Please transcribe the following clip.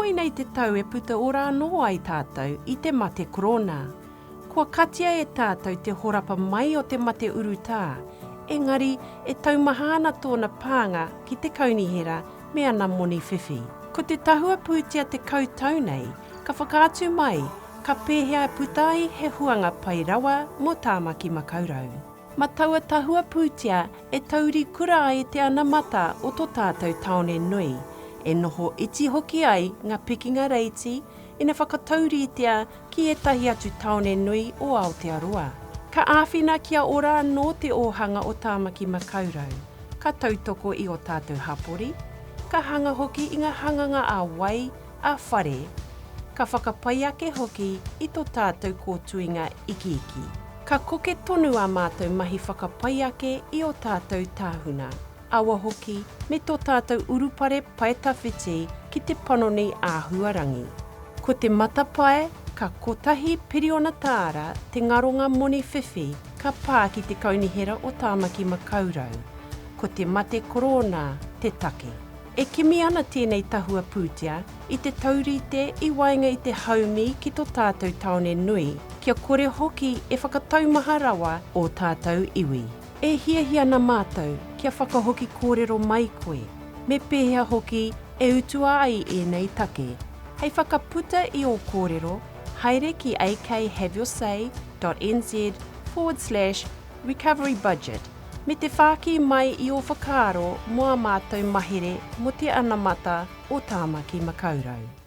Koinei te tau e puta ora anō ai tātou i te mate korona. Kua katia e tātou te horapa mai o te mate urutā, engari e taumaha ana tōna pānga ki te kaunihera me ana moni whiwhi. Ko te tahua pūtea 10 tau nei ka whakaatu mai ka pēhea e puta ai he huanga pai rawa mō Tāmaki Makaurau. Ma taua tahua pūtea e taurikura ai te anamata o to tātou tāone nui, e noho iti hoki ai nga pikinga reiti ina whakatauritea ki ētahi atu tāone nui o Aotearoa. Ka āwhina kia ora anō te ōhanga o Tāmaki Makaurau, ka tautoko i ō tātou hapori, ka hanga hoki i ngā hanganga ā-wai, ā-whare, ka whakapai ake hoki i tō tātou kōtuinga ikiiki. Ka koke tonu ā mātou mahi whakapai ake i ō tātou tāhuna, awa hoki, me tō tātou urupare paetawhiti ki te panoni āhuarangi. Ko te matapae ka kotahi piriona tāra te ngaronga moni whiwhi ka pā ki te Kaunihera o Tāmaki Makaurau, ko te mate korōna te take. E kimi ana tēnei tahua pūtea i te taurite i waenga i te haumi ki to tātou tāone nui, kia kore hoki e whakataumaha rawa ō tātou iwi. E hiahia ana mātou kia whakahoki kōrero mai koe, me pēhea hoki e utua ai ēnei take. Hei whakaputa i ō kōrero, haere ki akhaveyourSay dot nz forward slash recovery budget me te whākī mai i ō whakaaro mō ā mātou mahere mō te anamata o Tāmaki Makaurau.